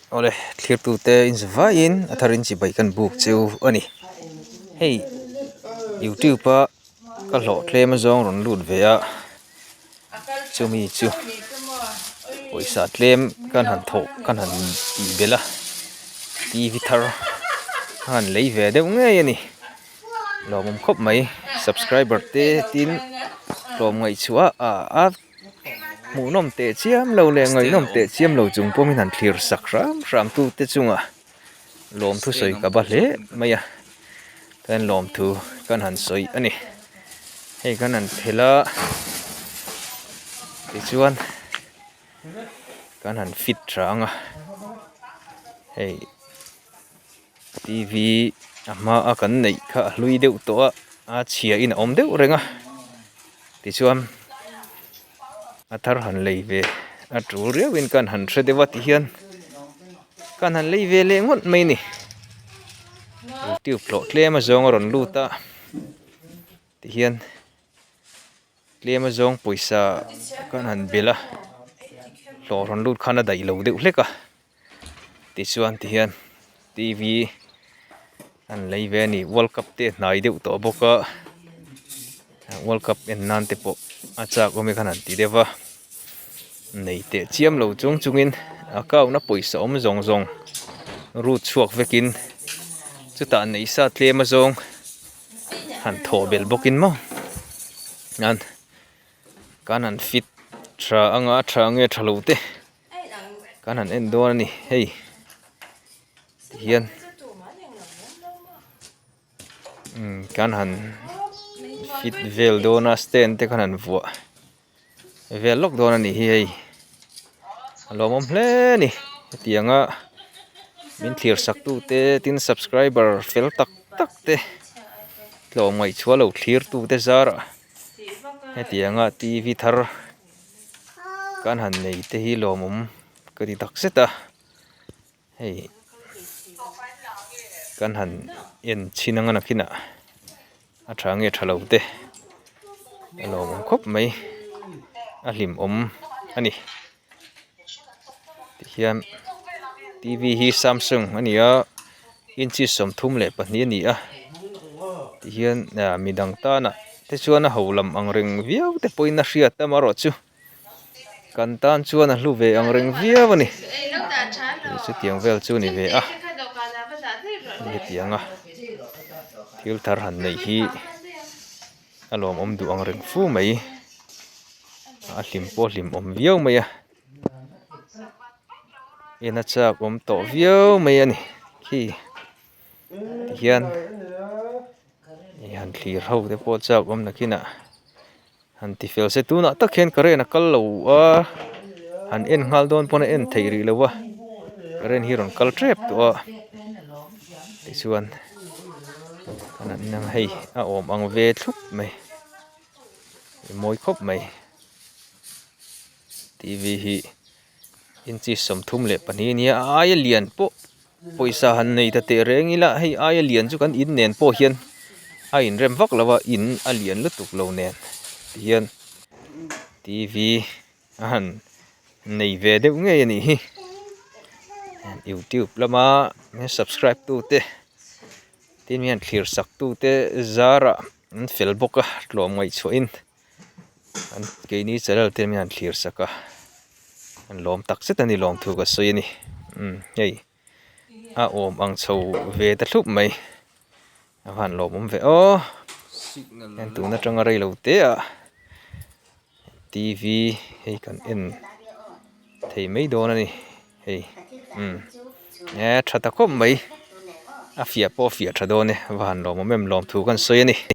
Awle thlirtute inzavaiin a tharin chibai kan buk cheu a ni. Hei youtube a ka hlawh tlem azawng rawn lut ve a chumi chu pawisa tlem kan han thawh kan han tih belh a tv thar a han lei ve deuh ngei a ni lawmawm khawp mai subscriber te tin tlawmngaih chhuah a a. Hmuhnawm teh chiam lo leh ngaihnawm teh chiam lo chung pawhin han thlir sak hram hram tu te chungah lawmthu sawi ka ba hle mai a chuan lawmthu kan han sawi a ni hei kan han phelh a tichuan kan han fit tha ang a hei T_V a hma a kan neih kha a hlui deuh tawh a a chhia in a awm deuh reng a tichuan a thar han lei ve a tul riau in kan han hre deuh a tihian kan han lei ve leh ngawt mai a ni youtube hlawh tlem a zawng a rawn lut a tihian tlem a zawng pawisa kan han belh a hlawh rawn lut khan a daih lo deuh hlek a. Tichuan tihian tv an lei ve a ni world cup te a hnai deuh tawh bawk a world cup en nan te pawh a chak awm e khan an ti deuh va nei teh chiam lo chung chungin account a pawisa awm zawng zawng rut chhuak vekin chutah neih sa tlem azawng han thawh belh bawkin maw an kan han fit tha anga tha nge tha lo te. Kan han en dawn a ni hei tihian umm kan han fit vel dawn a stand te khan han vuah vel lawk dawn a nih hi hei a lawmawm hle a ni hetiang a min thlir sak tu te tin subscriber fel tak tak te tlawm ngaihchhuah lo thlir tu te zarah hetiang a tv thar. Kan han nei te hi lawmawm ka ti tak zet a hei kan han en chhin anga nakinah a tha nge tha lo te a lawmawm khawp mai a hlimawm a ni tihian tv hi samsung a ni a inchi 32 a ni a tihian ah midang tana te chuan a ho lam ang reng viau te pawhin a hriat a amaherawh chu kan tan chuan a hlu ve ang reng viau a ni chutiang vel chu a ni ve a hetiang a thil thar han neih hi a lawmawm duh ang reng fu mai a hlim pawh a hlimawm viau mai a. En a chak awm tawh viau mai a ni khi tihian ih han thlir ho te pawh chak awm nakinah han ti fel se tunah tak hian current a kal lo a han en nghal dawn pawn a en theih rih lo a current hi a rawn kal tep tawh a tichuan hei a awm ang ve thlup mai mawi khawp mai. Tv hi inchi 32 a nia a aia lian pawh pawisa han nei ta teh reng ila hei aia lian chu kan in nen pawh hian a inrem vak lo a in a lian lutuk lo nen tihian tv a han nei ve deuh ngei a nih hi youtube lama min subscribe tu te tin hian thlir sak tu te zarah an fel bawk a tlawm ngaihchhuahin. An keini channel te min han thlir sak a an lawm tak zet a ni lawm thu ka sawi a ni umm hei a awm ang chho ve ta thlup mai a van lawmawm ve aw heng tun atanga rei lo te ah tv hei kan en thei mai dawn a ni hei umm e tha ta khawp mai a fiah pawh a fiah tha dawn e a van lawmawm em lawm thu kan sawi a ni.